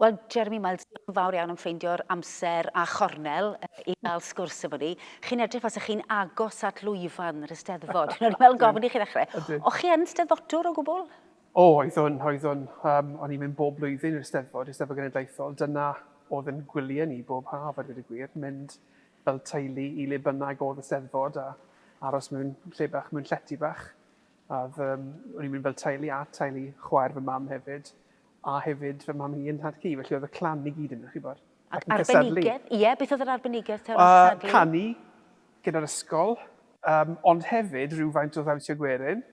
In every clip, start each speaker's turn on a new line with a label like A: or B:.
A: Wel, Jeremy Miles, diolch yn fawr iawn am ffeindio'r amser a chornel i gael sgwrs efo ni. Chi'n edrych fel 'sa chi'n agos at lwyfan yr Eisteddfod. O'n i'n meddwl gofyn i chi ddechrau. O'ch chi yn Steddfotwr o gwbl?
B: O, oeddwn, oeddwn. Um, o'n i'n mynd bob blwyddyn i'r Steddfod, Eisteddfod Genedlaethol. Dyna oedd yn gwyliau ni bob haf, a dweud y gwir. Mynd fel teulu i le bynnag oedd y Steddfod a aros mewn lle bach, mewn llety bach. A fy, o'n i'n mynd fel teulu a teulu chwaer fy mam hefyd, a hefyd fy mam hi yn nhad cu, felly oedd y clan i gyd yna, chi bod.
A: Ac arbenigedd? Ie, beth oedd yr arbenigedd te o ran cystadlu?
B: Canu gyda'r ysgol, um, ond hefyd rhywfaint o ddawnsio gwerin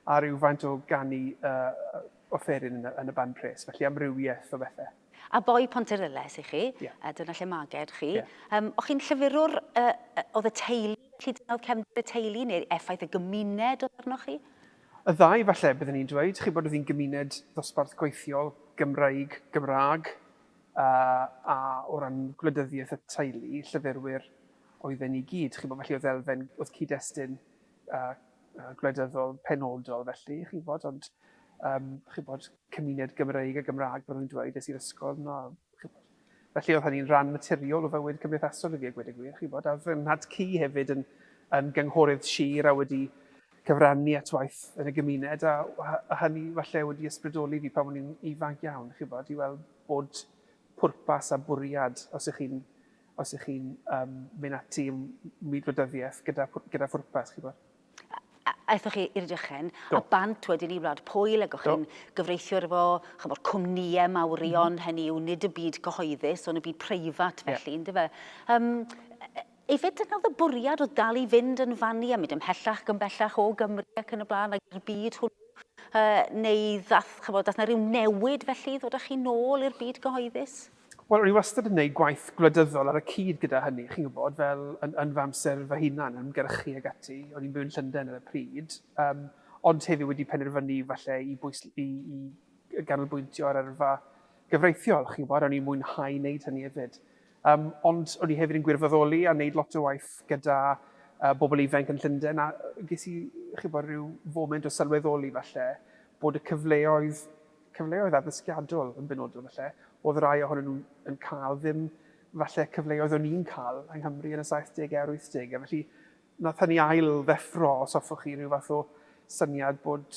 B: a rhywfaint o ganu uh, offeryn yn y, yn y band pres, felly amrywiaeth o bethau.
A: A boi Pontarddulais i chi, yeah. Dyna lle maged chi. Yeah. O'ch chi'n llyfurwr, oedd y teulu, felly dyna oedd cefndir y teulu, neu effaith y gymuned oedd arnoch chi?
B: Y ddau falle, byddwn i'n dweud. Chi bod oedd hi'n gymuned ddosbarth gweithiol, Gymreig, Gymraeg, uh, a o ran gwleidyddiaeth y teulu, llyfurwyr oedden ni gyd. Chi bod, felly oedd elfen, oedd cyd-destun uh, gwleidyddol penodol felly, chi'n gwybod, ond um, chi'n gwybod, cymuned Gymreig a Gymraeg, byddwn i'n dweud, es i'r ysgol yno. Felly oedd hynny'n rhan naturiol o fywyd cymdeithasol i fi, a gweud y gwir, chi'n gwybod, a fy nhad cu hefyd yn, yn gynghorydd sir a wedi cyfrannu at waith yn y gymuned, a, a hynny falle wedi ysbrydoli fi pan o'n i'n ifanc iawn, chi'n gwybod, i weld bod pwrpas a bwriad os ych chi'n os ych chi'n um, mynd ati ym myd gwleidyddiaeth gyda, gyda phwrpas, chi'n gwybod.
A: Aethoch chi i'r Rydychen, a bant wedyn i Wlad Pwyl, ac o'ch chi'n gyfreithiwr efo, chymod, cwmnïau mawrion, mm. hynny yw nid y byd cyhoeddus, ond y byd preifat felly, yeah. yndyfe? Um, Efe dyna oedd y bwriad o dal i fynd yn fannu a mynd ymhellach ac ymhellach o Gymru ac yn y blaen ac i'r byd hwnnw, uh, neu ddath, chymod, dath na rhyw newid felly ddod â chi nôl i'r byd gyhoeddus?
B: Wel, o'n i wastad yn gwneud gwaith gwleidyddol ar y cyd gyda hynny, chi'n gwybod, fel yn, yn fy amser fy hunan, yn ymgyrchu ag ati. O'n i'n byw yn Llundain ar y pryd, um, ond hefyd wedi penderfynu falle i, bwys, i, i ganolbwyntio ar yrfa gyfreithiol, chi'n gwybod, o'n i'n mwynhau wneud hynny hefyd. Um, ond o'n i hefyd yn gwirfoddoli a wneud lot o waith gyda uh, bobl ifanc yn Llundain, a ges i, chi'n gwybod, rhyw foment o sylweddoli falle bod y cyfleoedd cyfleoedd addysgiadol yn benodol falle, oedd rai ohonyn nhw yn cael ddim falle cyfleoedd o'n i'n cael yng Nghymru yn y 70au a'r 80au. Felly nath hynny ail ddeffro, os hoffwch chi, rhyw fath o syniad bod,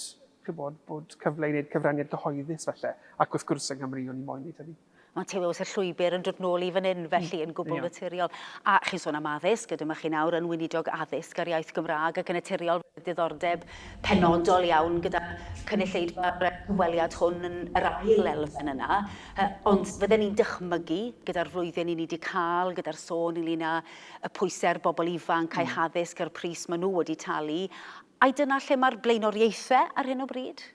B: chybod, bod cyfle i wneud cyfraniad cyhoeddus falle. Ac wrth gwrs yng Nghymru o'n i moyn wneud hynny.
A: Mae'n teimlo fel llwybr yn dod nôl i fan hyn felly yn gwbl naturiol. A chi'n sôn am addysg, a dyma chi nawr yn weinidog addysg a'r iaith Gymraeg ac yn naturiol diddordeb penodol iawn gyda cynulleidfa'r cyfweliad hwn yn yr ail elfen yna. Ond fydden ni'n dychmygu gyda'r flwyddyn i ni wedi cael, gyda'r sôn ynglyn â y pwysau ar bobl ifanc a'i haddysg a'r pris maen nhw wedi talu, ai dyna lle mae'r blaenoriaethau ar hyn o bryd?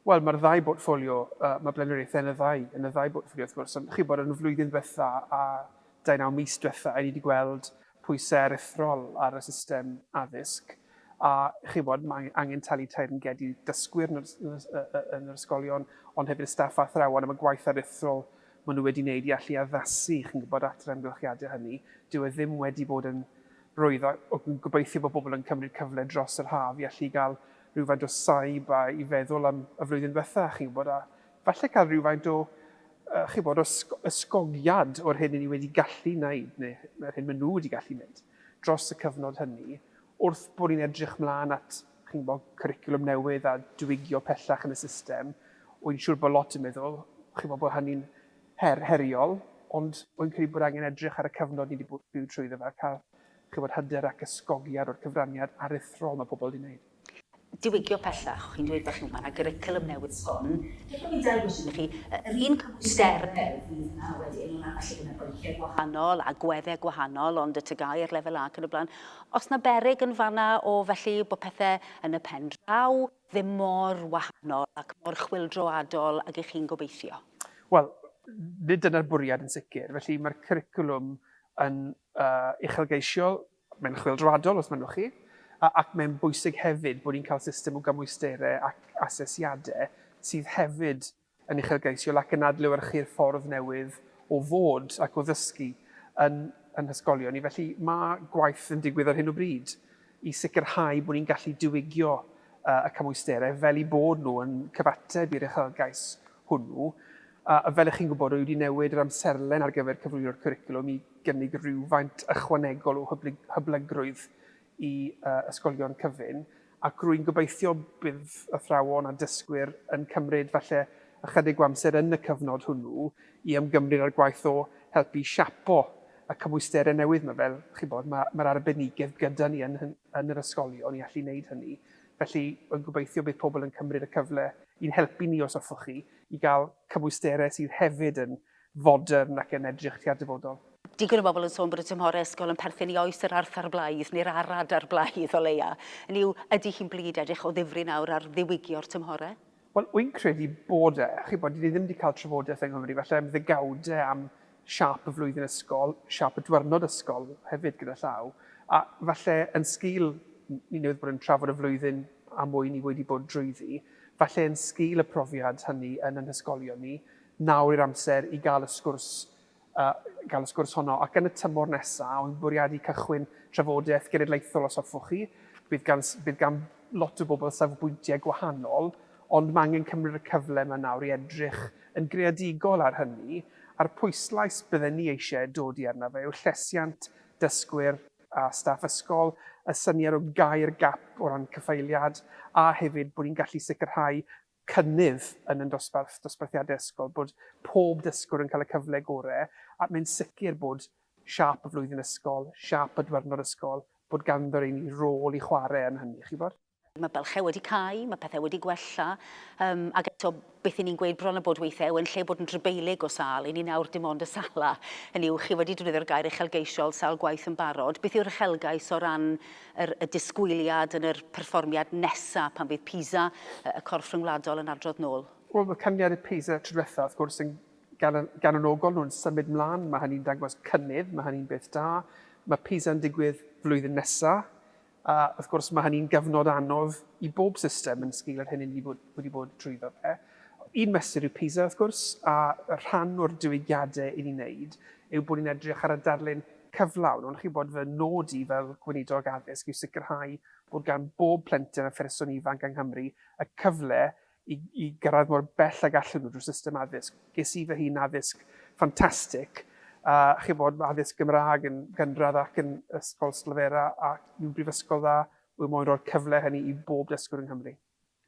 B: Wel, mae'r ddau bortffolio, uh, mae blaenoriaethau yn y ddau, yn y ddau bortffolio wrth gwrs, ond chi bod yn y flwyddyn ddiwetha a 29 mis diwetha, ni wedi gweld pwysau aruthrol ar y system addysg, a chi bod, mae angen talu teyrnged i dysgwyr yn yr, yn yr ysgolion, ond hefyd y staff a athrawon am y gwaith aruthrol maen nhw wedi wneud i allu addasu, chi'n gwybod, at yr amgylchiadau hynny. Dyw e ddim wedi bod yn rwydd, a gobeithio bod bobl yn cymryd cyfle dros yr haf i allu gael rhywfaint o saib a i feddwl am y flwyddyn ddiwetha, chi'n gwybod, a falle cael rhywfaint o, uh, chi'n gwybod, o ysgogiad o'r hyn ni wedi gallu wneud, neu yr hyn maen nhw wedi gallu wneud dros y cyfnod hynny, wrth bod ni'n edrych mlaen at, chi'n gwybod, cwricwlwm newydd a diwygio pellach yn y system, wy'n siŵr bod lot yn meddwl, chi'n gwybod, bod hynny'n her heriol, ond wy'n credu bod angen edrych ar y cyfnod ni wedi byw trwyddo fe a cael chibod, hyder ac ysgogiad o'r cyfraniad aruthrol mae pobl wedi wneud.
A: Diwygio pellach, chi'n dweud bod chi'n, mae yna gyricwlwm newydd sbon. Jyst gofyn dau gwestiwn i chi. Yr un cymwysterau fydd yna wedyn, ond falle bod yna bynciau gwahanol, agweddau gwahanol, ond y TGAU a'r lefel A ac yn y blaen. Oes 'na beryg yn fan'na o felly bod pethau yn y pen draw ddim mor wahanol ac mor chwyldroadol ag 'y chi'n gobeithio?
B: Wel, nid dyna'r bwriad yn sicr. Felly mae'r cwricwlwm yn uh, uchelgeisiol, mae'n chwyldroadol os mynnwch chi, ac mae'n bwysig hefyd bod ni'n cael system o gymwysterau ac asesiadau sydd hefyd yn uchelgeisiol ac yn adlewyrchu'r ffordd newydd o fod ac o ddysgu yn, yn hysgolion ni. Felly mae gwaith yn digwydd ar hyn o bryd i sicrhau bod ni'n gallu diwygio uh, y cymwysterau fel eu bod nhw yn cyfateb i'r uchelgais hwnnw. A fel ych chi'n gwybod, rwy wedi newid yr amserlen ar gyfer cyflwyno'r cwricwlwm i gynnig rhywfaint ychwanegol o hyblygrwydd i ysgolion cyfun, ac rwy'n gobeithio bydd athrawon a dysgwyr yn cymryd falle ychydig o amser yn y cyfnod hwnnw i ymgymryd â'r gwaith o helpu siapo y cymwysterau newydd 'ma, fel chi'n gwybod, mae'r arbenigedd gyda ni yn, yn yr ysgolion i allu wneud hynny. Felly, rwy'n gobeithio bydd pobl yn cymryd y cyfle i'n helpu ni, os hoffwch chi, i gael cymwysterau sydd hefyd yn fodern ac yn edrych tua'r dyfodol.
A: Digon o bobl yn sôn bod y tymhorau ysgol yn perthyn i oes yr arth a'r blaidd, neu'r arad a'r blaidd o leia. Hynny yw, ydy hi'n blid edrych o ddifri nawr ar ddiwygio'r tymhorau?
B: Wel, wy'n credu bod e. Chi'n gwybod, ni ddim wedi cael trafodaeth yng Nghymru falle am ddegawdau am siâp y flwyddyn ysgol, siâp y dwyrnod ysgol hefyd gyda llaw. A falle yn sgil, ni newydd bod yn trafod y flwyddyn a mwy ni wedi bod drwyddi, falle yn sgil y profiad hynny yn ein hysgolion ni, nawr yw'r amser i gael y sgwrs gael y sgwrs honno. Ac yn y tymor nesaf, o'n bwriadu cychwyn trafodaeth genedlaethol os hoffwch chi. Bydd gan, bydd gan lot o bobl safbwyntiau gwahanol, ond mae angen cymryd y cyfle yma nawr i edrych yn greadigol ar hynny, a'r pwyslais bydden ni eisiau dod i arno fe yw llesiant dysgwyr a staff ysgol, y syniad o gau'r gap o ran caffaeliad, a hefyd bod ni'n gallu sicrhau cynnydd yn yn dosbarth, dosbarthiadau ysgol, bod pob dysgwr yn cael y cyfle gorau, a mae'n sicr bod siâp y flwyddyn ysgol, siâp y dwyrnod ysgol, bod ganddo ein rôl i chwarae yn hynny, chi bod?
A: Mae bylchau wedi cau, mae pethau wedi gwella, um, ac eto beth i ni'n gweud bron a bod weithiau yw yn lle bod yn drybeilig o sâl, i ni nawr dim ond y sala. Hynny yw, chi wedi defnyddio'r gair uchelgeisiol sawl gwaith yn barod. Beth yw'r uchelgais o ran yr, y disgwyliad yn yr perfformiad nesaf pan fydd PISA, y corff rhyngwladol, yn adrodd nôl?
B: Wel, mae canlyniad y PISA tro diwetha, wrth gwrs, yn galonogol, nhw'n symud mlaen, mae hynny'n dangos cynnydd, mae hynny'n beth da. Mae PISA yn digwydd flwyddyn nesaf, a wrth gwrs mae hynny'n gyfnod anodd i bob system yn sgil yr hyn ni wedi bod drwyddo fe. Un mesur yw PISA wrth gwrs, a rhan o'r diwygiadau i ni'n wneud yw bod ni'n edrych ar y darlun cyflawn, ond chi'n gwybod fy nod i fel Gweinidog Addysg yw sicrhau bod gan bob plentyn a pherson ifanc yng Nghymru y cyfle i, i gyrraedd mor bell ag allan nhw drwy'r system addysg. Ges i fy hun addysg ffantastig, a chi'n gwybod, addysg Gymraeg yn gynradd ac yn ysgol Slyfera ac mewn brifysgol dda, wy moyn rhoi'r cyfle hynny i bob dysgwr yng Nghymru.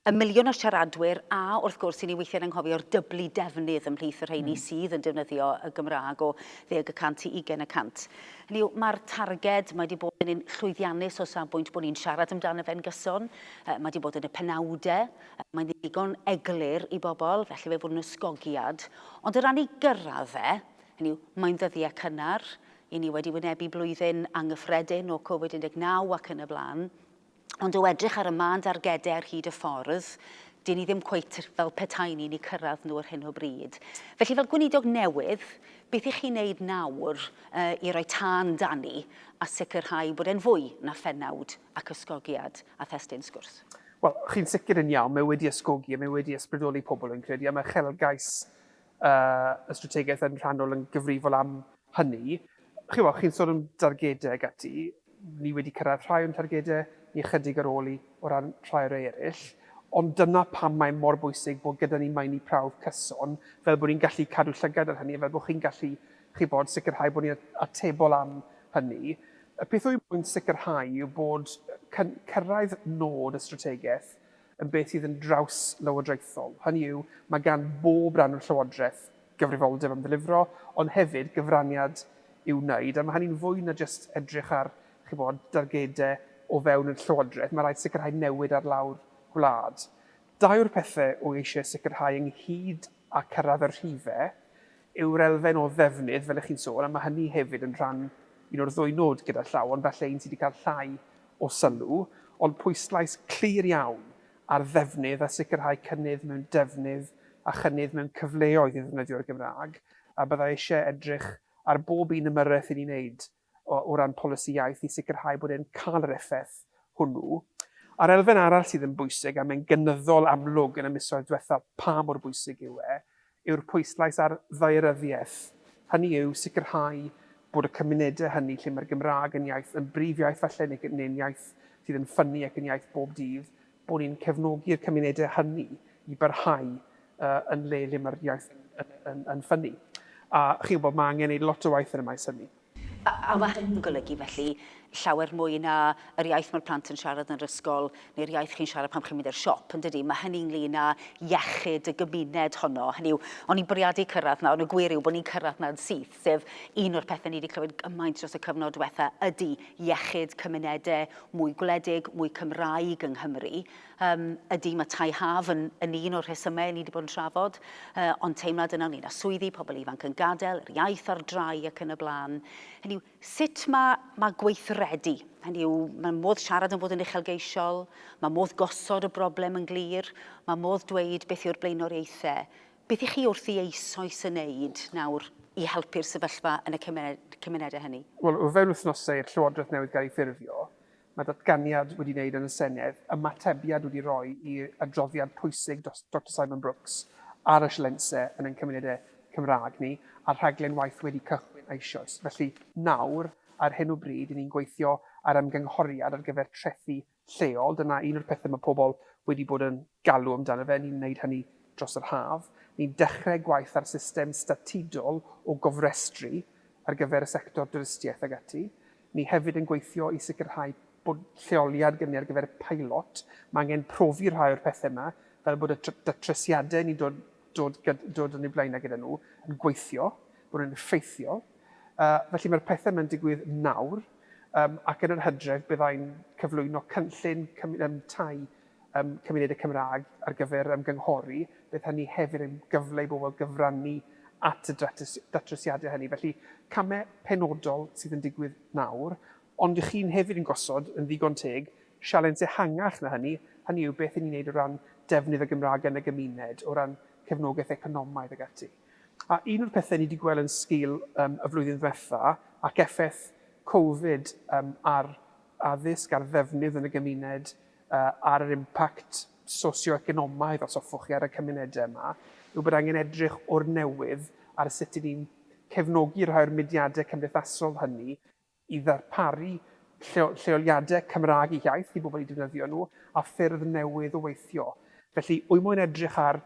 A: Y miliwn o siaradwyr a, wrth gwrs, i ni weithiau'n anghofio'r dyblu defnydd ymhlith y rheini sydd yn defnyddio y Gymraeg o ddeg y cant i ugain y cant. Hynny yw, mae'r targed, mae wedi bod yn un llwyddiannus o safbwynt bod ni'n siarad amdano fe'n gyson, mae wedi bod yn y penawdau, mae'n ddigon eglur i bobl, felly fe fod yn ysgogiad. Ond o ran ei gyrraedd e, hynny yw, mae'n ddyddiau cynnar, i ni wedi wynebu blwyddyn anghyffredin o Covid-19 ac yn y blaen, Ond o edrych ar y mân dargedau ar hyd y ffordd, dyn ni ddim cweit fel petai ni'n eu cyrraedd nhw ar hyn o bryd. Felly fel gweinidog newydd, beth ych chi'n neud nawr uh, i roi tân dani a sicrhau bod e'n fwy na phenawd ac ysgogiad a thestun sgwrs?
B: Wel, chi'n sicr yn iawn, mae wedi ysgogi a mae wedi ysbrydoli pobl yn credu, a mae uchelgais uh, y strategaeth yn rhannol yn gyfrifol am hynny. Chi'n gwybod, chi'n sôn am dargedau ac ati, ni wedi cyrraedd rhai o'n targedau, ni ychydig ar ôl i o ran rhai o'r eraill, ond dyna pam mae mor bwysig bod gyda ni meini prawf cyson, fel bod ni'n gallu cadw llygad ar hynny, fel bod chi'n gallu, chi bod, sicrhau bod ni'n atebol am hynny. Y peth wy'n moyn sicrhau yw bod cyrraedd nod y strategaeth yn beth sydd yn draws lywodraethol. Hynny yw, mae gan bob rhan o'r llywodraeth gyfrifoldeb am ddelifro, ond hefyd gyfraniad i'w wneud, a mae hynny'n fwy na jyst edrych ar, chibod, dargedau o fewn y llywodraeth, mae rhaid sicrhau newid ar lawr gwlad. Dau o'r pethau wy eisiau sicrhau ynghyd â cyrraedd y rhifau yw'r elfen o ddefnydd, fel ych chi'n sôn, a mae hynny hefyd yn rhan un o'r ddwy nod gyda llaw, ond falle un sydd wedi cael llai o sylw, ond pwyslais clir iawn ar ddefnydd a sicrhau cynnydd mewn defnydd a chynnydd mewn cyfleoedd i ddefnyddio'r Gymraeg, a byddai eisiau edrych ar bob un ymyrraeth i ni'n wneud o, o ran polisi iaith i sicrhau bod e'n cael yr effaith hwnnw. A'r elfen arall sydd yn bwysig, a mae'n gynyddol amlwg yn y misoedd diwethaf pa mor bwysig yw e, yw'r pwyslais ar ddaearyddiaeth. Hynny yw, sicrhau bod y cymunedau hynny lle mae'r Gymraeg yn iaith, yn brif iaith falle, neu'n iaith sydd yn ffynnu ac yn iaith bob dydd, bod ni'n cefnogi'r cymunedau hynny i barhau uh, yn le lle mae'r iaith yn, yn, yn ffynnu. A chi'n gwybod, mae angen gwneud lot o waith yn y maes hynny.
A: A, a mae hynny'n golygu felly llawer mwy na yr iaith mae'r plant yn siarad yn yr ysgol neu'r iaith chi'n siarad pan chi'n mynd i'r siop, yn dydy? Mae hynny ynglyn â iechyd y gymuned honno. Hynny yw, o'n i'n bwriadu cyrraedd 'na, ond y gwir yw bod ni'n cyrraedd 'na'n syth, sef un o'r pethau ni wedi clywed gymaint dros y cyfnod diwetha ydy iechyd cymunedau mwy gwledig, mwy Cymraeg yng Nghymru. Um, ydy, mae tai haf yn, yn un o'r rhesymau ni wedi bod yn trafod, uh, ond teimlad yna ynglyn â swyddi, pobl ifanc yn gadael, yr iaith ar drai ac yn y blaen. Hynny yw, sut mae, mae gweithredu? Hynny yw, mae modd siarad yn fod yn uchelgeisiol, mae modd gosod y broblem yn glir, mae modd dweud beth yw'r blaenoriaethau. Beth i chi wrthi eisoes yn neud nawr i helpu'r sefyllfa yn y cymunedau hynny?
B: Wel, o fewn wythnosau i'r Llywodraeth newydd gael ei ffurfio, Mae datganiad wedi wneud yn y Senedd, ymatebiad wedi rhoi i adroddiad pwysig Doctor Simon Brooks ar y sialensau yn ein cymunedau Cymraeg ni, a'r rhaglen waith wedi cychwyn eisoes. Felly, nawr, ar hyn o bryd, 'y ni'n gweithio ar ymgynghoriad ar gyfer trethi lleol. Dyna un o'r pethau mae pobl wedi bod yn galw amdano fe, ni'n wneud hynny dros yr haf. Ni'n dechrau gwaith ar system statudol o gofrestru ar gyfer y sector dwristiaeth ag ati. Ni hefyd yn gweithio i sicrhau bod lleoliad gyda ni ar gyfer peilot. Mae angen profi rhai o'r pethau yma, fel bod y datrysiadau ni'n dod, dod, dod yn eu blaenau gyda nhw yn gweithio, bod nhw'n effeithiol. Uh, felly mae'r pethau yma'n digwydd nawr, um, ac yn yr hydref byddai'n cyflwyno cynllun um, tai um, cymunedau Cymraeg ar gyfer ymgynghori, bydd hynny hefyd yn gyfle i bobl gyfrannu at y datrysiadau hynny. Felly, camau penodol sydd yn digwydd nawr, ond ych chi'n hefyd yn gosod, yn ddigon teg, sialens ehangach na hynny, hynny yw beth ŷn ni'n neud o ran defnydd y Gymraeg yn y gymuned, o ran cefnogaeth economaidd ag ati. A un o'r pethau ni wedi gweld yn sgil um, y flwyddyn ddiwetha ac effaith Covid um, ar addysg, ar ddefnydd yn y gymuned, ar yr impact socio-economaidd, os hoffwch chi, ar y cymunedau yma, yw bod angen edrych o'r newydd ar sut 'y ni'n cefnogi rhai o'r mudiadau cymdeithasol hynny i ddarparu lleoliadau Cymraeg eu hiaith i bobl eu defnyddio nhw, a ffyrdd newydd o weithio. Felly, wy moyn edrych ar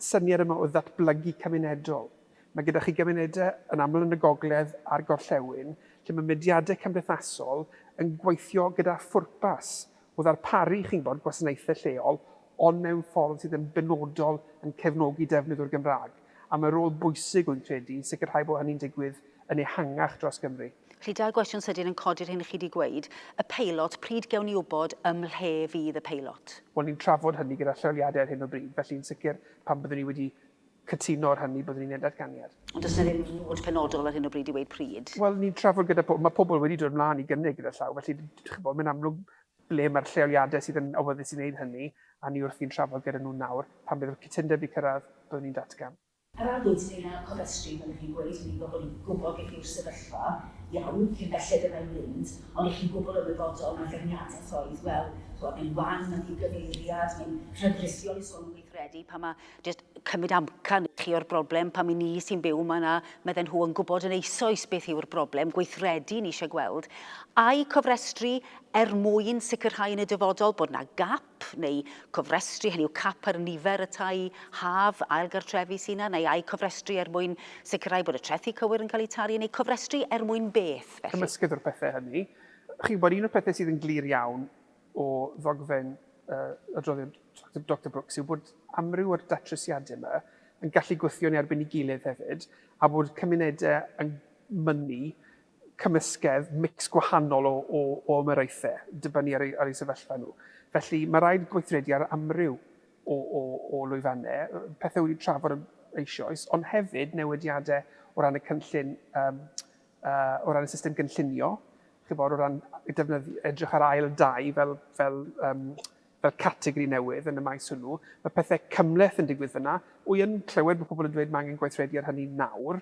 B: syniad yma o ddatblygu cymunedol. Mae gyda chi gymunedau yn aml yn y gogledd a'r gorllewin lle mae mudiadau cymdeithasol yn gweithio gyda phwrpas o ddarparu, chi'n gwybod, gwasanaethau lleol, ond mewn ffordd sydd yn benodol yn cefnogi defnydd o'r Gymraeg. A mae rôl bwysig, wy'n credu, i sicrhau bod hynny'n digwydd yn ehangach dros Gymru.
A: Felly, dau gwestiwn sydyn yn codi'r hyn chi 'di gweud. Y peilot, pryd gewn ni wybod ym mhle fydd y peilot?
B: Wel, ni'n trafod hynny gyda lleoliadau ar hyn o bryd, felly yn sicr pan byddwn ni wedi cytuno ar hynny, byddwn ni'n gwneud datganiad.
A: Ond does 'na ddim nod penodol ar hyn o bryd i weud pryd?
B: Wel, ni'n trafod gyda pobl, mae pobl wedi dod mlaen i gynnig gyda llaw, felly chibod, mae'n amlwg ble mae'r lleoliadau sydd yn awyddus i wneud hynny, a ni wrthi'n trafod gyda nhw nawr. Pan bydd y cytundeb wedi cyrraedd, byddwn ni'n datgan.
A: Yr ail bwynt ynglŷn â cofrestru, fel y'ch chi'n gweud, ni'n gwybod bod ni'n gwybod beth yw'r sefyllfa, iawn, cyn belled y mae'n mynd, ond y'ch chi'n gwbl ymwybodol mai feirniadaeth oedd, wel, ch'mod, mae'n wan, mae'n ddigyfeiriad, mae'n rhagrithiol i sôn am weithredu pan mae jyst cymryd amcan i chi o'r broblem, pam i ni sy'n byw yma na, medden nhw yn gwybod yn eisoes beth yw'r broblem, gweithredu ni eisiau gweld, a'i cofrestru er mwyn sicrhau yn y dyfodol bod na gap, neu cofrestru, hynny yw cap ar nifer y tai haf, ail gartrefi sy'n yna, neu a'i cofrestru er mwyn sicrhau bod y trethi cywir yn cael eu talu, neu cofrestru er mwyn beth, felly?
B: Cymysgedd o'r pethau hynny. Chi'n gwybod, un o'r pethau sydd yn glir iawn o ddogfen adroddiad Doctor Brooks yw bod amryw o'r datrysiadau yma yn gallu gwthio yn erbyn ei gilydd hefyd, a bod cymunedau yn mynnu cymysgedd, mix gwahanol o, o, o ymyraethau, dibynnu ar eu, ar eu sefyllfa nhw. Felly mae rhaid gweithredu ar amryw o, o, o lwyfannau, pethau wedi trafod eisoes, ond hefyd newidiadau o ran y cynllun um, uh, o ran y system gynllunio, chibod, o ran defnydd, edrych ar ail dai fel, fel, um, fel categori newydd yn y maes hwnnw. Mae pethau cymhleth yn digwydd fyna. Wy yn clywed bod pobl yn dweud mae angen gweithredu ar hynny nawr,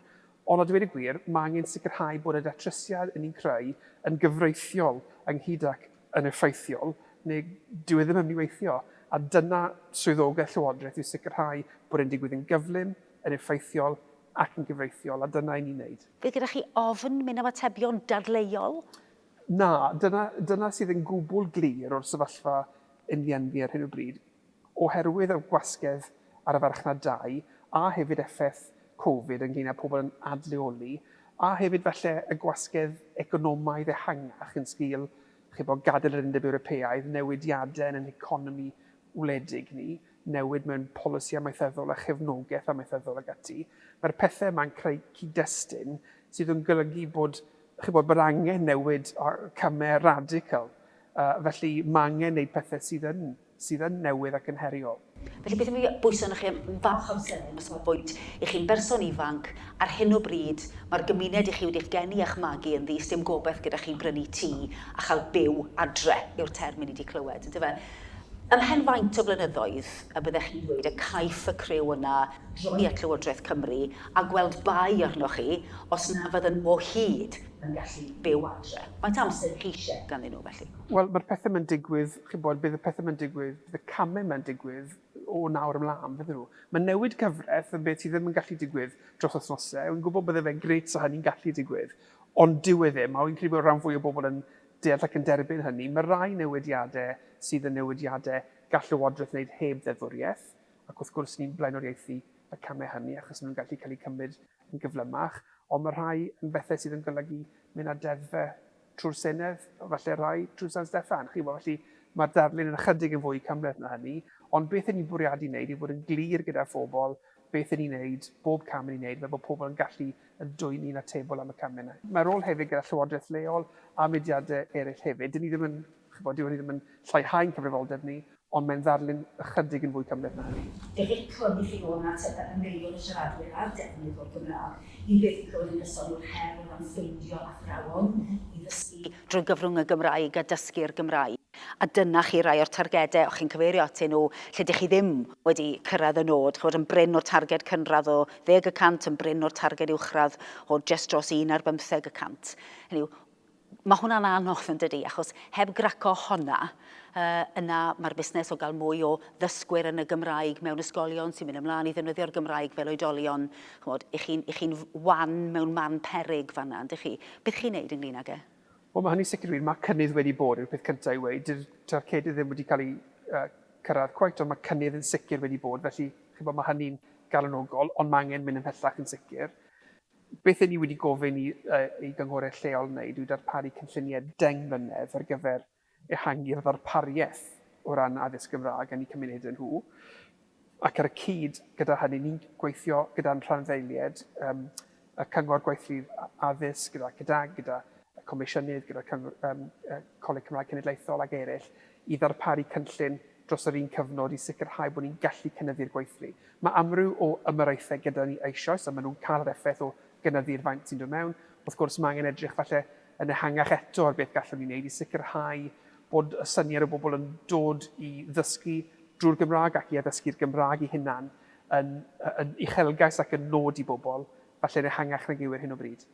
B: ond a dweud y gwir, mae angen sicrhau bod y datrysiad yn ni'n creu yn gyfreithiol ynghyd ac yn effeithiol, neu dyw e ddim yn mynd i weithio. A dyna swyddogaeth Llywodraeth yw sicrhau bod e'n digwydd yn gyflym, yn effeithiol ac yn gyfreithiol, a dyna i ni'n neud.
A: Fydd gyda chi ofn mynd am atebion dadleuol?
B: Na, dyna, dyna sydd yn gwbl glir o'r sefyllfa union ar hyn o bryd. Oherwydd y gwasgedd ar y farchnad dai, a hefyd effaith Covid ynglyn â pobl yn adleoli, a hefyd falle y gwasgedd economaidd ehangach yn sgil chibod, gadael yr Undeb Ewropeaidd, newidiadau yn ein heconomi wledig ni, newid mewn polisi amaethyddol a chefnogaeth amaethyddol ac ati. Mae'r pethau yma'n creu cyd-destun sydd yn golygu bod, chibod, bod angen newid camau radical. Felly mae angen gwneud pethau sydd yn, sydd yn newydd ac yn heriol.
A: Felly beth am i fi bwyso arnoch chi am fach amser o safbwynt i chi'n berson ifanc, ar hyn o bryd mae'r gymuned i chi wedi'ch geni a'ch magu ynddi, sdim gobaith gyda chi brynu tŷ a chael byw adre yw'r term i ni 'di clywed, yndyfe? Ymhen faint o flynyddoedd y byddech chi'n dweud y caiff y criw yna droi at Lywodraeth Cymru a gweld bai arnoch chi os na fydden nhw o hyd yn gallu byw adre? Faint o amser chi eisiau ganddyn nhw felly?
B: Wel, mae'r pethau 'ma'n digwydd, chi'n gwybod, bydd y pethau 'ma'n digwydd, bydd y camau 'ma'n digwydd o nawr ymlaen, fydden nhw. Mae newid cyfraith yn beth sydd ddim yn gallu digwydd dros wythnosau. Wy'n gwybod bydde fe'n grêt 'sa hynny'n gallu digwydd, ond dyw e ddim, a wy'n credu bod rhan fwy o bobl yn deall ac yn derbyn hynny. Mae rhai newidiadau sydd yn newidiadau gall Llywodraeth wneud heb ddeddfwriaeth, ac wrth gwrs ni'n blaenoriaethu y camau hynny achos maen nhw'n gallu cael eu cymryd yn gyflymach, ond mae rhai yn bethau sydd yn golygu mynd â deddfau trwy'r Senedd, falle rhai trwy San Steffan. Chi'n gwybod, felly mae'r darlun yn ychydig yn fwy cymhleth na hynny, ond beth y'n ni'n bwriadu wneud yw bod yn glir gyda phobl beth y'n ni'n wneud, bob cam y'n ni'n wneud, fel bod pobl yn gallu yn dwyn ni'n atebol am y camau yna. Mae rôl hefyd gyda llywodraeth leol a mudiadau eraill hefyd. Dyn ni ddim yn, chibod, dyw hynny ddim yn lleihau'n cyfrifoldeb ni, ond mae'n ddarlun ychydig yn fwy cymhleth na hynny.
A: Fe fydd clymu chi nôl at y miliwn o siaradwyr a'r defnydd o'r Gymraeg. Un peth fi'n clywed yn gyson yw'r her o ran ffeindio athrawon i ddysgu drwy gyfrwng y Gymraeg a dysgu'r Gymraeg. A dyna chi rai o'r targedau o'ch chi'n cyfeirio atyn nhw lle dych chi ddim wedi cyrraedd y nod, chimod, yn brin o'r targed cynradd o ddeg y cant, yn brin o'r targed uwchradd o jyst dros un ar bymtheg y cant. Hynny yw, mae hwnna'n anodd yn dydy, achos heb graco honna, uh, yna mae'r busnes o gael mwy o ddysgwyr yn y Gymraeg mewn ysgolion sy'n mynd ymlaen i ddefnyddio'r Gymraeg fel oedolion, chimod, i chi'n chi wan mewn man peryg fanna, ydych chi? Beth chi'n neud ynglyn ag e?
B: Wel, mae hynny'n sicr wir. Mae cynnydd wedi bod, yw'r peth cyntaf i weud. Dyw'r targedau ddim wedi cael eu uh, cyrraedd cweit, ond mae cynnydd yn sicr wedi bod. Felly, chi'n mae hynny'n galonogol, ond mae angen mynd ymhellach yn sicr. Beth ni wedi gofyn i, uh, i gynghorau lleol wneud yw darparu cynlluniau deng mlynedd ar gyfer ehangu'r ddarpariaeth o ran addysg Gymraeg yn eu cymunedau nhw. Ac ar y cyd gyda hynny, ni'n gweithio gyda'n rhanddeiliaid, um, y Cyngor Gweithlu Addysg, gyda CYDAG, gyda y Comisiynydd, gyda Cyngor, um, Coleg Cymraeg Cenedlaethol ac eraill, i ddarparu cynllun dros yr un cyfnod i sicrhau bod ni'n gallu cynyddu'r gweithlu. Mae amryw o ymyraethau gyda ni eisoes a maen nhw'n cael yr effaith o gynyddu'r faint sy'n dod mewn. Wrth gwrs, mae angen edrych falle yn ehangach eto ar beth gallwn ni wneud i sicrhau bod y syniad o bobl yn dod i ddysgu drwy'r Gymraeg ac i addysgu'r Gymraeg eu hunan yn, yn uchelgais ac yn nod i bobl, falle'n ehangach nag yw ar hyn o bryd.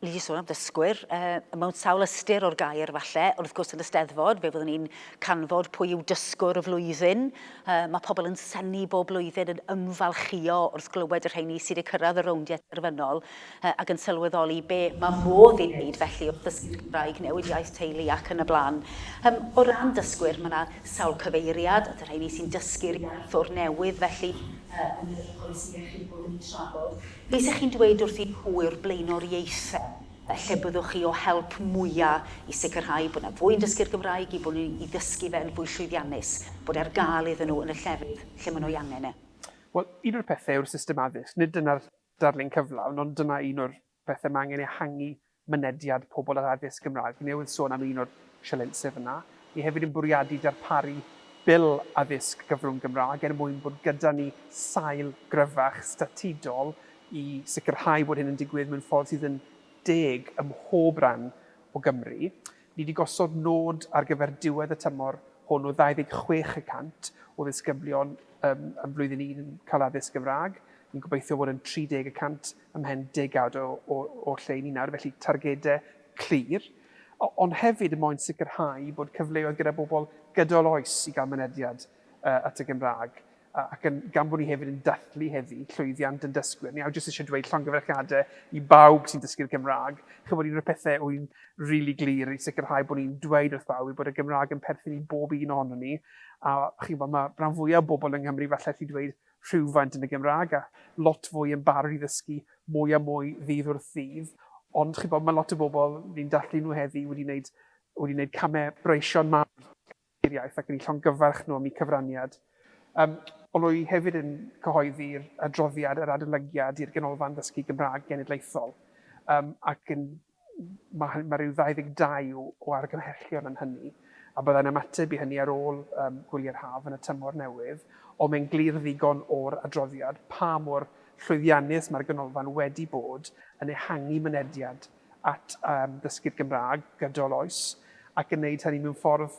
A: Ni wedi sôn am ddysgwyr, uh, mewn sawl ystyr o'r gair falle, ond wrth gwrs yn y Steddfod, fe fyddwn ni'n canfod pwy yw dysgwr y flwyddyn. Uh, mae pobl yn synnu bob blwyddyn yn ymfalchïo wrth glywed y rheini sydd wedi cyrraedd y rowndiau terfynol uh, ac yn sylweddoli be mae modd i wneud felly wrth ddysgu Cymraeg, newid iaith teulu ac yn y blaen. Um, o ran dysgwyr, mae yna sawl cyfeiriad at y rheini sy'n dysgu'r iaith o'r newydd felly uh, yn y polisi iechyd bod yn trafod. Be 'sech chi'n dweud wrthyn nhw yw'r blaenoriaethau lle byddwch chi o help mwya' i sicrhau bod 'na fwy yn dysgu'r Gymraeg, i bod nhw i ddysgu fe'n fwy llwyddiannus, bod e ar gael iddyn nhw yn y llefydd lle maen nhw ei angen e?
B: Wel, un o'r pethau yw'r system addysg. Nid dyna'r darlun cyflawn, ond dyna un o'r pethau mae angen ehangu mynediad pobl at addysg Gymraeg. Fi newydd sôn am un o'r sialensau fan'na. Ni hefyd yn bwriadu darparu Bil Addysg Gyfrwng Gymraeg er mwyn bod gyda ni sail gryfach statudol i sicrhau bod hyn yn digwydd mewn ffordd sydd yn deg ym mhob rhan o Gymru. Ni wedi gosod nod ar gyfer diwedd y tymor hwn o 26 y cant o ddisgyblion um, ym mlwyddyn un yn cael addysg Gymraeg. Ni'n gobeithio bod yn 30 y cant ymhen degawd o, o, o lle i ni nawr, felly targedau clir. Ond hefyd y moyn sicrhau bod cyfleoedd gyda bobl gydol oes i gael mynediad uh, at y Gymraeg. Ac yn, gan bod ni hefyd yn dathlu heddi llwyddiant yn dysgwyr, ni a jyst eisiau dweud llongyfarchiadau i bawb sy'n dysgu'r Gymraeg. Chymod, un o'r pethau wy'n rili really glir i sicrhau bod ni'n dweud wrth bawb bod y Gymraeg yn perthyn i bob un ohonon ni. A chi'n gwybod, mae rhan fwyaf o bobl yng Nghymru falle allu dweud rhywfaint yn y Gymraeg, a lot fwy yn barod i ddysgu mwy a mwy ddydd wrth ddydd. Ond chi'n bod, mae lot o bobl ni'n dathlu nhw heddi wedi wneud, wedi wneud camau breision mawr i'r iaith ac yn eu llongyfarch nhw am eu cyfraniad. Um, ond rwy hefyd yn cyhoeddi'r adroddiad yr adolygiad i'r Ganolfan Ddysgu Gymraeg Genedlaethol um, ac yn, mae, mae rhyw 22 o, o argymhellion yn hynny a byddai'n ymateb i hynny ar ôl um, gwyliau'r haf yn y tymor newydd, ond mae'n glir ddigon o'r adroddiad pa mor llwyddiannus mae'r ganolfan wedi bod yn ehangu mynediad at um, ddysgu'r Gymraeg gydol oes, ac yn wneud hynny mewn ffordd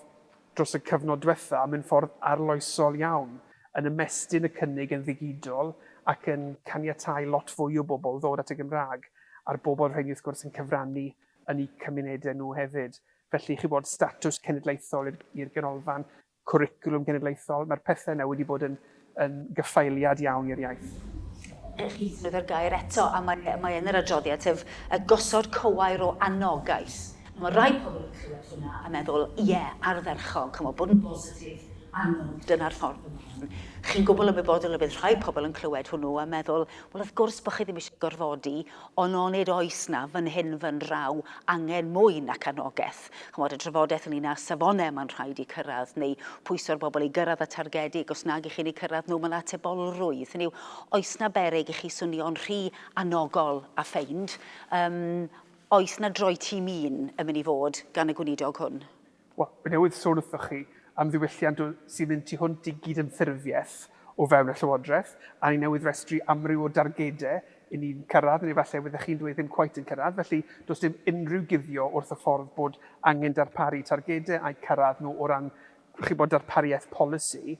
B: dros y cyfnod diwetha, mewn ffordd arloesol iawn, yn ymestyn y cynnig yn ddigidol ac yn caniatáu lot fwy o bobl ddod at y Gymraeg, a'r bobl rheini wrth gwrs yn cyfrannu yn eu cymunedau nhw hefyd. Felly, chi bod statws cenedlaethol i'r ganolfan, cwricwlwm cenedlaethol, mae'r pethau yna wedi bod yn, yn gyffaeliad iawn i'r iaith.
A: Chi ddefnyddio'r gair eto, a mae, mae yn yr adroddiad, sef y gosod cywair o anogaeth. Mae rai pobl yn clywed hwnna a meddwl, ie, yeah, ardderchog, chymod, bod yn bositif, annog, dyna'r ffordd ymlaen. Chi'n gwbl ymwybodol y bydd rhai pobl yn clywed hwnnw a meddwl, wel, wrth gwrs bod chi ddim eisiau gorfodi, ond onid oes 'na fan hyn fan draw angen mwy nac anogaeth? Ch'mod, y drafodaeth ynglyn â safonau mae'n rhaid i cyrraedd, neu pwyso'r bobl i gyrraedd y targedi, ac os nag i chi'n eu cyrraedd nhw, mae 'na atebolrwydd. Hynny yw, oes 'na beryg i chi swnio'n rhy anogol a ffeind? Yym, oes 'na droi tîm un yn mynd i fod gan y gweinidog hwn?
B: Wel, fi newydd sôn wrthoch chi am ddiwylliant sy'n mynd tu hwnt i gydymffurfiaeth o fewn y Llywodraeth, a ni newydd restru amryw o dargedau i ni'n cyrraedd, neu falle fyddech chi'n dweud ddim cweit yn cyrraedd, felly does dim unrhyw guddio wrth y ffordd bod angen darparu targedau a'u cyrraedd nhw o ran, chi bod, darpariaeth polisi,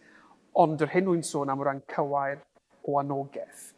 B: ond yr hyn wy'n sôn am o ran cywair o anogaeth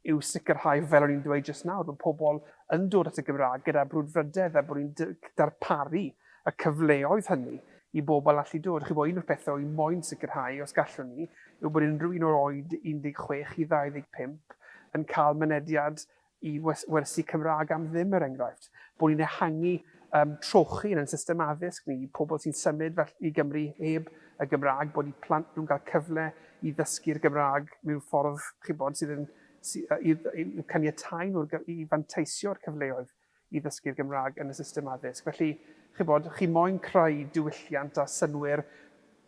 B: yw sicrhau, fel o'n i'n dweud jyst nawr, bod pobl yn dod at y Gymraeg gyda brwdfrydedd a bod ni'n darparu y cyfleoedd hynny i bobl allu dod. Chi'n gwybod, un o'r pethau o'n i moyn sicrhau, os gallwn ni, yw bod unrhyw un o'r oed 16 i 25 yn cael mynediad i wersi Cymraeg am ddim, er enghraifft. Bod ni'n ehangu um, trochi yn ein system addysg ni, pobl sy'n symud fel i Gymru heb y Gymraeg, bod eu plant nhw'n cael cyfle i ddysgu'r Gymraeg mewn ffordd, chi'n bod, sydd yn sy, i, i, i caniatáu nhw i fanteisio'r cyfleoedd i ddysgu'r Gymraeg yn y system addysg. Felly, chi'n bod, chi moyn creu diwylliant a synnwyr,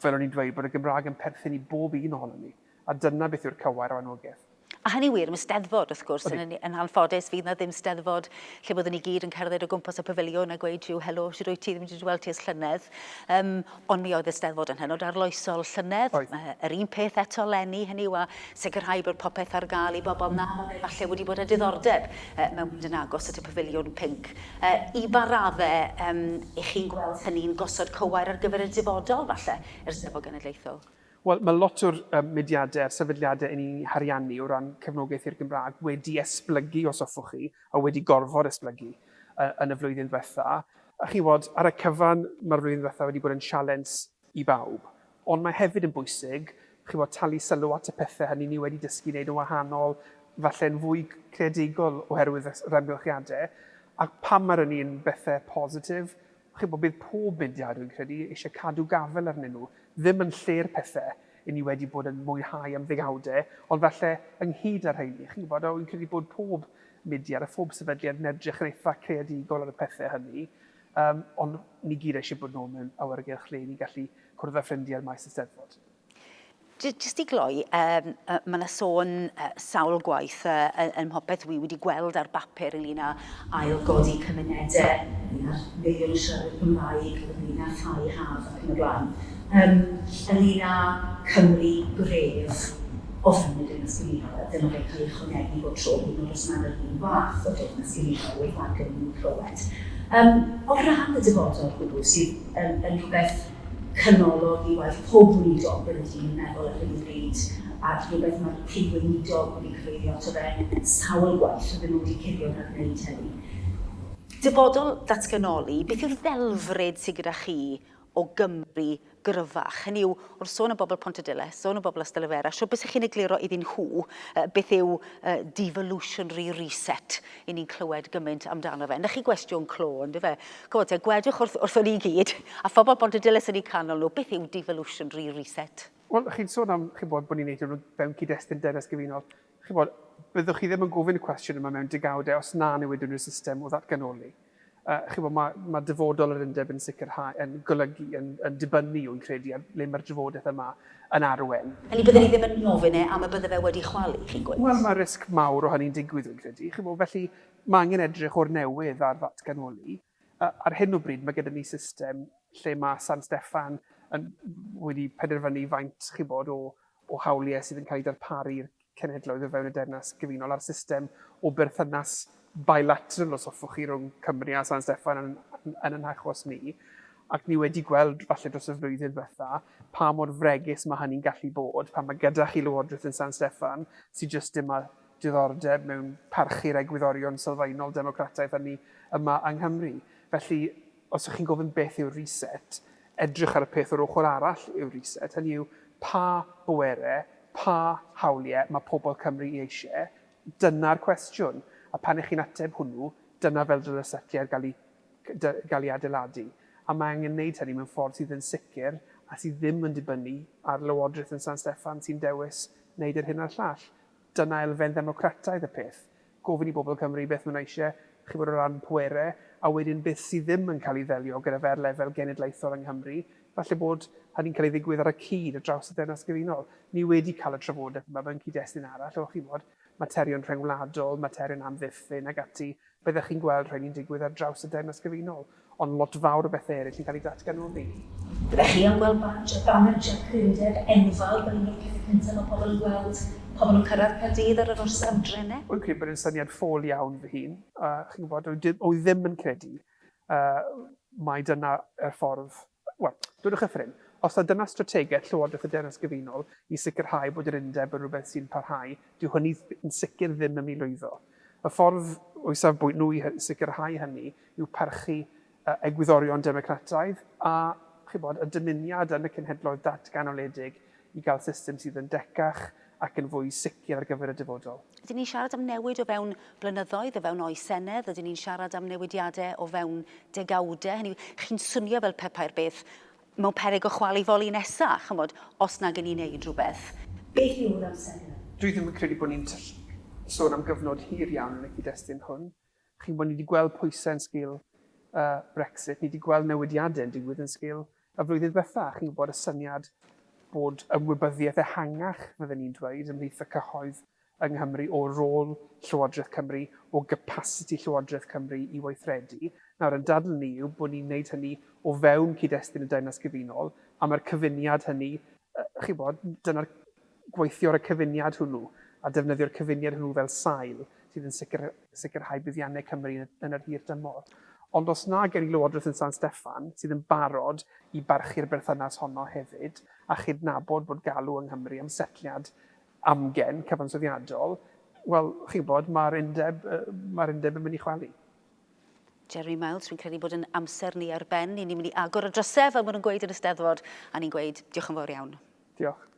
B: fel o'n i'n dweud, bod y Gymraeg yn perthyn i bob un ohonom ni. A dyna beth yw'r cywair o anogaeth.
A: A hynny wir am y Steddfod, wrth gwrs, yn, yn anffodus, fydd na ddim Steddfod lle byddwn ni gyd yn cerdded o gwmpas y pafiliwn a gweud jiw, helo, shwd wyt ti, ddim wedi gweld ti ers llynedd. Um, ond mi oedd y Steddfod yn hynod arloesol llynedd. Oedd. Yr un peth eto leni, hynny yw a sicrhau bod popeth ar gael i bobl na falle wedi bod â diddordeb uh, mewn mynd yn agos at y pafiliwn pinc. Uh, I ba raddau um, i chi'n gweld hynny'n gosod cywair ar gyfer y dyfodol, falle, i'r Steddfod Genedlaethol?
B: Wel, mae lot o'r um, mudiadau a'r sefydliadau yn ni'n hariannu o ran cefnogaeth i'r Gymraeg wedi esblygu, os hoffwch chi, a wedi gorfod esblygu uh, yn y flwyddyn ddiwetha. A chi wybod, ar y cyfan, mae'r flwyddyn ddiwetha wedi bod yn sialens i bawb. Ond mae hefyd yn bwysig, chi wybod, talu sylw at y pethau hynny ni wedi dysgu wneud yn wahanol, falle'n fwy creadigol oherwydd yr amgylchiadau. Ac pam mae'r hynny'n bethau positif, Chi'n gwybod, bydd pob mudiad, rwy'n credu, eisiau cadw gafael arnyn nhw, ddim yn lle'r pethau i ni wedi bod yn mwynhau am ddegawdau, ond falle ynghyd â'r rheini. Chi'n gwybod, rwy'n credu bod pob mudiad a phob sefydliad yn edrych yn eitha creadigol ar y pethau hynny, um, ond ni gyd eisiau bod nôl mewn awyrgylch lle ni'n gallu cwrdd â ffrindiau ar maes y Steddfod.
A: Jyst i gloi, um, mae yna sôn uh, sawl gwaith uh, yn mhopeth wi wedi gweld ar bapur ynglyn â ailgodi cymunedau, ynglyn â'r miliwn o siaradwyr Cymraeg, ynglyn â thai haf ac yn y blaen. Um, ynglyn â Cymru gref o fewn y Deyrnas Gyfunol, a dyma fe'n cael ei ychwanegu bob tro, hyd yn oed os nad yr un fath o Deyrnas Gyfunol yw'r rhaglen ni'n clywed. Um, o ran y dyfodol hwnnw sydd yn, yn rhywbeth canolog i waith pob gweinidog, byddwn i'n meddwl ar hyn o bryd, a rhywbeth mae'r Prif Weinidog wedi cyfeirio ato fe sawl gwaith, rydyn nhw wedi cuddio rhag gwneud hynny. Dyfodol datganoli, beth yw'r ddelfryd sydd gyda chi o Gymru gryfach? Hynny yw, wrth sôn am bobl Pontedilles, sôn am bobl Ystalyfera, shwt bysech chi'n egluro iddyn nhw beth yw devolutionary reset i ni'n clywed gymaint amdano fe. 'Na chi gwestiwn clo, on'd yfe? C'mon te, gwedwch wrth, wrthon ni gyd, a phobl Bontedilys yn eu canol nhw, beth yw devolutionary reset?
B: Wel, chi'n sôn am, chi'n bod, bod ni'n neud hwn mewn cyd-destun Deyrnas Gyfunol. Chi'n bod, byddwch chi ddim yn gofyn y cwestiwn yma mewn degawdau os na newidwn yw'r system o ddatganoli. Chi'n bod, mae, mae dyfodol yr undeb yn sicrhau, yn golygu, yn, yn dibynnu, wy'n credu, ar le mae'r drafodaeth yma yn arwen.
A: Hynny bydden ni ddim yn ofyn e am y bydde fe wedi chwalu, chi'n gweud?
B: Wel, mae risg mawr o hynny'n digwydd, wy'n credu. Chi'n bod, felly mae angen edrych o'r newydd ar ddatganoli. Ar hyn o bryd mae gyda ni system lle mae San Steffan yn wedi penderfynu faint, chi'n bod, o, o hawliau sydd yn cael ei darparu i'r cenhedloedd o fewn y Deyrnas Gyfunol a'r system o berthynas bilateral, os hoffwch chi, rhwng Cymru a San Steffan yn, yn, yn yn hachos ni. Ac ni wedi gweld, falle dros y flwyddyn ddiwetha, pa mor fregus mae hynny'n gallu bod pan mae gyda chi Lywodraeth yn San Steffan sydd jyst dim â diddordeb mewn parchu'r egwyddorion sylfaenol democrataidd hynny yma yng Nghymru. Felly, os ych chi'n gofyn beth yw'r reset, edrych ar y peth o'r ochr arall yw'r reset, hynny yw pa bwerau, pa hawliau mae pobl Cymru ei eisiau, dyna'r cwestiwn. A pan ych chi'n ateb hwnnw, dyna fel dylai'r setliad gael ei, gael ei adeiladu. A mae angen wneud hynny mewn ffordd sydd yn sicr a sydd ddim yn dibynnu ar Lywodraeth yn San Steffan sy'n dewis wneud yr hyn a'r llall. Dyna elfen ddemocrataidd y peth. Gofyn i bobl Cymru beth maen nhw eisiau, chibod, o ran pwerau, a wedyn beth sydd ddim yn cael ei ddelio gyda fe ar lefel genedlaethol yng Nghymru, falle bod hynny'n cael ei ddigwydd ar y cyd ar draws y Deyrnas Gyfunol. Ni wedi cael y trafodaeth yma mewn cyd-destun arall o, chibod, materion rhyngwladol, materion amddiffyn ac ati, Byddech chi'n gweld rheini'n digwydd ar draws y Deyrnas Gyfunol, ond lot fawr o bethau eraill yn cael eu datganoli.
A: Byddech chi am gweld badge, baner Jac yr Undeb enfawr fel un o'r pethau cyntaf mae pobl yn gweld pobl yn cyrraedd Caerdydd ar yr orsaf drenau?
B: Wy'n credu bod e'n syniad ffôl iawn fy hun. Uh, chi'n gwybod, wy ddim yn credu uh, mai dyna'r ffordd Wel, dodwch y ffrind. Os na dyna strategaeth Llywodraeth y Deyrnas Gyfunol i sicrhau bod yr undeb yn rhywbeth sy'n parhau, dyw hynny yn sicr ddim yn mynd i lwyddo. Y ffordd o'u safbwynt nhw i sicrhau hynny yw parchu egwyddorion democrataidd a, chibod, y dymuniad yn y cenhedloedd datganoledig i gael system sydd yn decach ac yn fwy sicr ar gyfer y dyfodol.
A: Ydyn ni'n siarad am newid o fewn blynyddoedd, o fewn oes Senedd? Ydyn ni'n siarad am newidiadau o fewn degawdau? Hynny yw, chi'n swnio fel pe bai'r beth mewn peryg o chwalu foli nesa, chymod, os nag y'n ni'n neud rhywbeth. Beth yw'r amserlen?
B: Dwi ddim yn credu bod ni'n sôn am gyfnod hir iawn yn y cyd-destun hwn. Chi'n gwybod, ni wedi gweld pwysau yn sgil uh, Brexit, ni wedi gweld newidiadau yn digwydd yn sgil y flwyddyn ddiwetha. Chi'n gwybod, y syniad bod ymwybyddiaeth ehangach, fydden ni'n dweud, ymhlith y cyhoedd yng Nghymru o rôl Llywodraeth Cymru, o gapasiti Llywodraeth Cymru i weithredu. Nawr, yn dadl ni yw bod ni'n gwneud hynny o fewn cyd-destun y Deyrnas Gyfunol, a mae'r cyfuniad hynny, chi'n gwybod, dyna'r gweithio ar y cyfuniad hwnnw a defnyddio'r cyfuniad hwnnw fel sail sydd yn sicr, sicrhau buddiannau Cymru yn, yn yr hir dymor. Ond os na gen i Lywodraeth yn San Steffan sydd yn barod i barchu'r berthynas honno hefyd a chydnabod bod galw yng Nghymru am setliad amgen cyfansoddiadol, wel, chi'n gwybod, mae'r undeb, mae'r undeb yn mynd i chwalu.
A: Jeremy Miles, fi'n credu bod yn amser ni ar ben. Ni'n mynd i agor y drysau, fel maen nhw'n gweud yn y Steddfod, a ni'n gweud diolch yn fawr iawn.
B: Diolch.